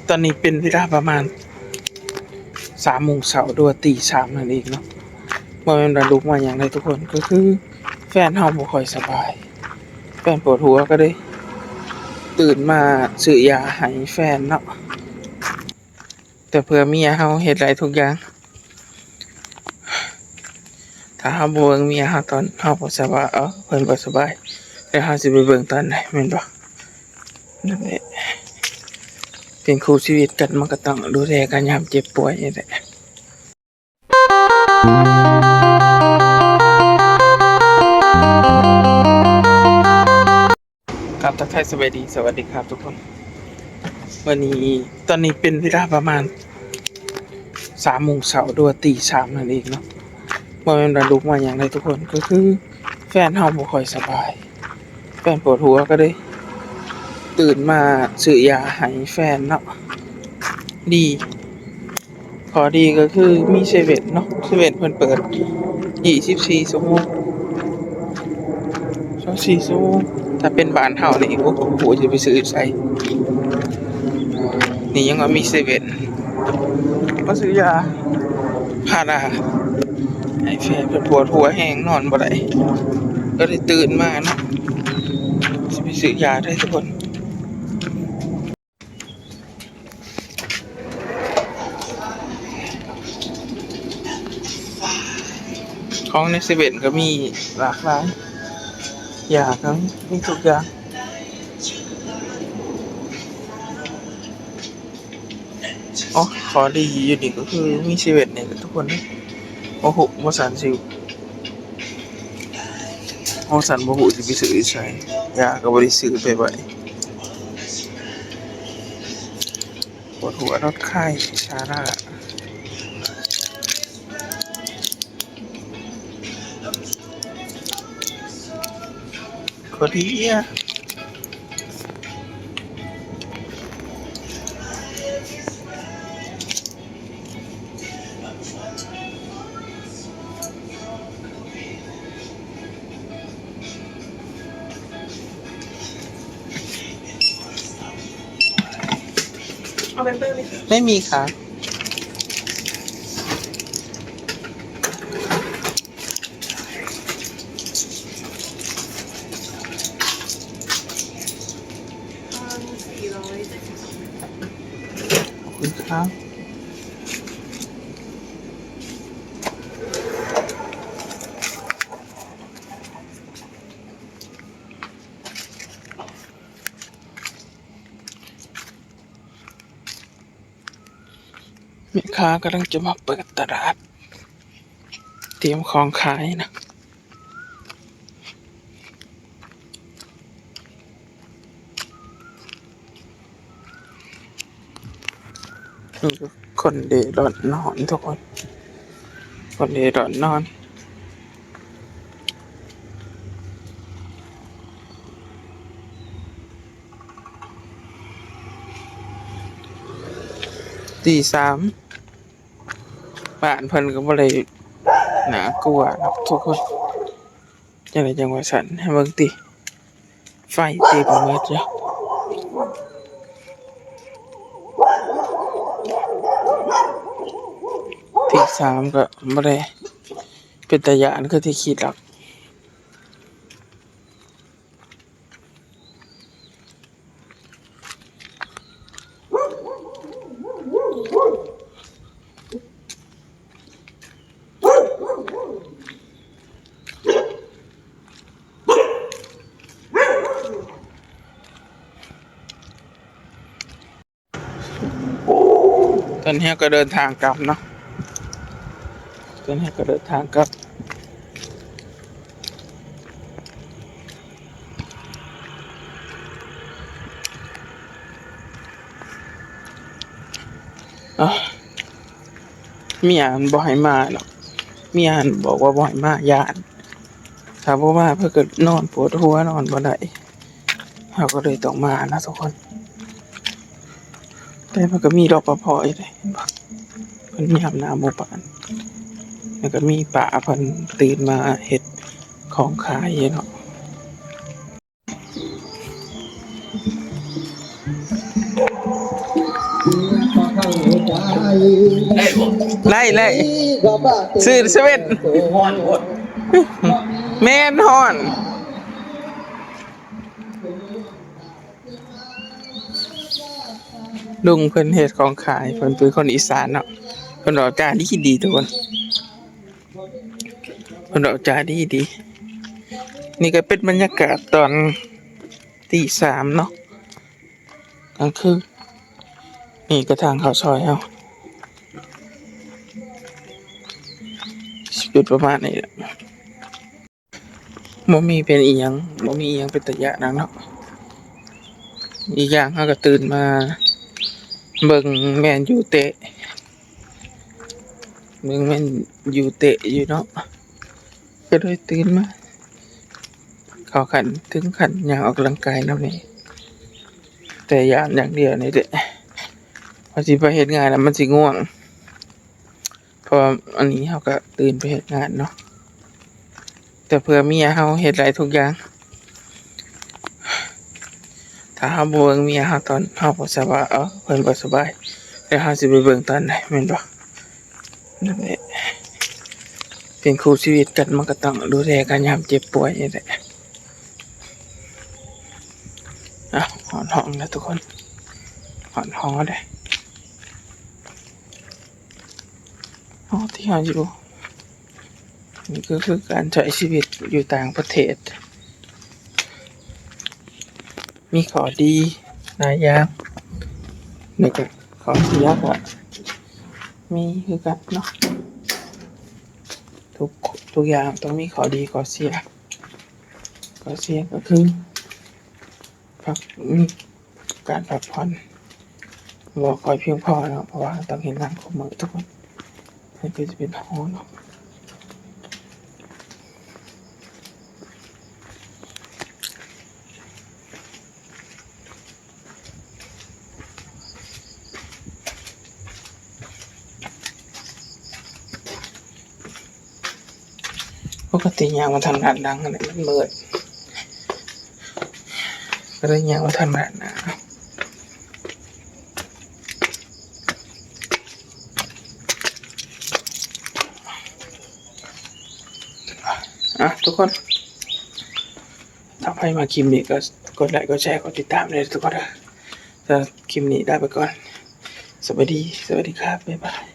ຕອນນີ້ເປັນເວລາປະມານສາມໂມງເຊົ້າ ຫຼືວ່າຕີສາມນັ້ນເອງເນາະ. ບໍ່ແມ່ນວ່າລຸກມາຫຍັງເດ້ທຸກຄົນ, ກໍຄືແຟນເຮົາບໍ່ຄ່ອຍສະບາຍ, ແຟນປວດຫົວ ກໍເລີຍຕື່ນມາຊື້ຢາໃຫ້ແຟນເນາະ. ແຕ່ເພື່ອເມຍເຮົາເຮັດໄດ້ທຸກຢ່າງ. ຖ້າເຮົາບໍ່ເບິ່ງເມຍເຮົາຕອນເຮົາບໍ່ສະບາຍ, ເອີ ເພິ່ນບໍ່ສະບາຍ, ແລ້ວເຮົາຊິໄປເບິ່ງຕອນໃດ ແມ່ນບໍ່? ນັ້ນແຫຼະ, ເປັນຄູ່ຊີວິດກັນ ມັນກໍຕ້ອງດູແລກັນຍາມເຈັບປ່ວຍນີ້ແຫຼະ. ຄັບ ທັກທາຍສະບາຍດີ ສະຫວັດດີຄັບທຸກຄົນ. ມື້ນີ້ ຕອນນີ້ເປັນເວລາປະມານສາມໂມງເຊົ້າ ຫຼືວ່າຕີສາມນັ້ນເອງເນາະ. ບໍ່ແມ່ນວ່າລຸກມາຫຍັງເດ້ທຸກຄົນ, ກໍຄືແຟນເຮົາບໍ່ຄ່ອຍສະບາຍ, ແຟນປວດຫົວ ກໍເລີຍຕື່ນມາຊື້ຢາໃຫ້ແຟນເນາະ. ດີ ຂໍ້ດີກໍຄືມີເຊເວັນເນາະ, ເຊເວັນເພິ່ນເປີດ ຊາວສີ່ຊົ່ວໂມງ, ຊາວສີ່ຊົ່ວໂມງ. ຖ້າເປັນບ້ານເຮົານີ້ ໂອ້ໂຫ ຈະໄປຊື້ຢູ່ໃສ? ນີ້ຍັງວ່າມີເຊເວັນ ມາຊື້ຢາພາລາໃຫ້ແຟນເພິ່ນປວດຫົວແຮງ ນອນບໍ່ໄດ້, ກໍເລີຍຕື່ນມາເນາະ, ຊິໄປຊື້ຢາເດີທຸກຄົນ. ຂອງໃນເຊເວັນກໍມີຫຼາກຫຼາຍ, ຢາກໍມີ ມີທຸກຢ່າງ. ອໍ ຂໍ້ດີຢູ່ນີ້ກໍຄືມີເຊເວັນນີ້ແຫຼະທຸກຄົນເອີຍ. ບໍ່ຮູ້ ບໍ່ຊັ້ນຊິ ບໍ່ຊັ້ນບໍ່ຮູ້ຊິໄປຊື້ຢູ່ໃສ, ຢາກໍບໍ່ໄດ້ຊື້ໄປໄວ້. ປວດຫົວ ລົດໄຂ້ ຊາລາ ໂຄດເດຍ. ເອົາໄປເປີດໄໝ? ໄມ່ມີຄ່ະ. ຂອບຄຸນຄັບ. ແມ່ຄ້າກຳລັງຈະມາເປີດຕະຫຼາດ ຕຽມຂອງຂາຍນະ. ນີ້ກໍຄົນເລ່ລ່ອນນອນທຸກຄົນ, ຄົນເລ່ລ່ອນນອນ. ຕີສາມ ບ້ານເພິ່ນກໍບໍ່ໄດ້ໜ້າກົວດອກທຸກຄົນ. ຈັ່ງໃດຈັ່ງວ່າຊັ້ນ ໃຫ້ເບິ່ງຕິ ໄຟເຕັມໝົດຢູ່. ຕີສາມກໍບໍ່ໄດ້ເປັນຕາຢ້ານຄືທີ່ຄິດດອກ. ຕອນນີ້ເຮົາກໍເດີນທາງກັບເນາະ, ຕອນນີ້ເຮົາກໍເດີນທາງກັບ. ອາ ເມຍຫັ້ນບໍ່ໃຫ້ມາເນາະ, ເມຍຫັ້ນບອກວ່າບໍ່ໃຫ້ມາ ຢ້ານ. ຖ້າບໍ່ມາເພິ່ນກໍນອນປວດຫົວ ນອນບໍ່ໄດ້. ເຮົາກໍເລີຍຕ້ອງມານະທຸກຄົນ. ແຕ່ມັນກໍມີ ລປພ ຢູ່ເດ້ ເຫັນບໍ່? ເພິ່ນຍາມໜ້າໝູ່ບ້ານ ແລ້ວກໍມີປ້າເພິ່ນຕື່ນມາເຮັດຂອງຂາຍເນາະ. ໄດ້ ໄດ້ ຊື້ເຊເວັນ ຮ້ອນໂພດ ແມ່ນ ຮ້ອນ. ລຸງເພິ່ນເຮັດຂອງຂາຍ ເພິ່ນເປັນຄົນອີສານເນາະ ເພິ່ນເວົ້າຈາດີໆ ທຸກຄົນ ເພິ່ນເວົ້າຈາດີໆ. ນີ້ກໍເປັນບັນຍາກາດຕອນຕີສາມເນາະ ກາງຄືນ. ນີ້ກໍທາງເຂົ້າຊອຍເຮົາ ຊິເປັນປະມານນີ້ແຫຼະ. ບໍ່ມີເປັນອີ່ຫຍັງ ບໍ່ມີອີ່ຫຍັງເປັນຕາຢ້ານນຳເນາະ. ອີກຢ່າງເຮົາກໍຕື່ນມາເບິ່ງແມນຢູເຕະ ເບິ່ງແມນຢູເຕະຢູ່ເນາະ ກໍເລີຍຕື່ນມາ ເຂົ້າຂັ້ນເຖິງຂັ້ນຍ່າງອອກກຳລັງກາຍນຳນີ້ ແຕ່ຢ້ານຢ່າງດຽວນີ້ແຫຼະ ວ່າຊິໄປເຮັດງານນະມັນຊິງ່ວງ. ເພາະວ່າອັນນີ້ເຮົາກໍຕື່ນໄປເຮັດງານເນາະ ແຕ່ເພື່ອເມຍເຮົາເຮັດໄດ້ທຸກຢ່າງ. ຖ້າເຮົາບໍ່ເບິ່ງເມຍເຮົາຕອນເຮົາບໍ່ສະບາຍ ເອີ ເພິ່ນບໍ່ສະບາຍ ແລ້ວເຮົາຊິໄປເບິ່ງຕອນໃດ ແມ່ນບໍ່? ນັ້ນແຫຼະ ເປັນຄູ່ຊີວິດກັນ ມັນກໍຕ້ອງດູແລກັນຍາມເຈັບປ່ວຍນີ້ແຫຼະ. ອ່ະ ຮອດຫ້ອງແລ້ວທຸກຄົນ ຮອດຫ້ອງແລ້ວເດ້. ຮອດທີ່ເຮົາຢູ່ ນີ້ກໍຄືການໃຊ້ຊີວິດຢູ່ຕ່າງປະເທດ ມີຂໍ້ດີຫຼາຍຢ່າງ ແລ້ວກໍຂໍ້ເສຍກໍມີຄືກັນເນາະ. ທຸກ ທຸກຢ່າງຕ້ອງມີຂໍ້ດີຂໍ້ເສຍ. ຂໍ້ເສຍກໍຄື ພັກ ມີການພັກຜ່ອນບໍ່ຄ່ອຍພຽງພໍເນາະ ເພາະວ່າຕ້ອງເຮັດງານຄົບມື້ທຸກມື້. ນີ້ກໍຈະເປັນຫໍເນາະ. ປົກກະຕິຍ່າງມາທາງດ້ານຫຼັງຫັ້ນແຫຼະ ມັນມືດ ກໍເລີຍຍ່າງມາທາງດ້ານໜ້າ. ອ່ະ ທຸກຄົນ ຖ້າໃຜມັກຄລິບນີ້ກໍກົດໄລກ໌ ກົດແຊ ກົດຕິດຕາມເດີທຸກຄົນເດີ. ສຳລັບຄລິບນີ້ລາໄປກ່ອນ. ສະບາຍດີ ສະຫວັດດີຄັບ ບາຍບາຍ.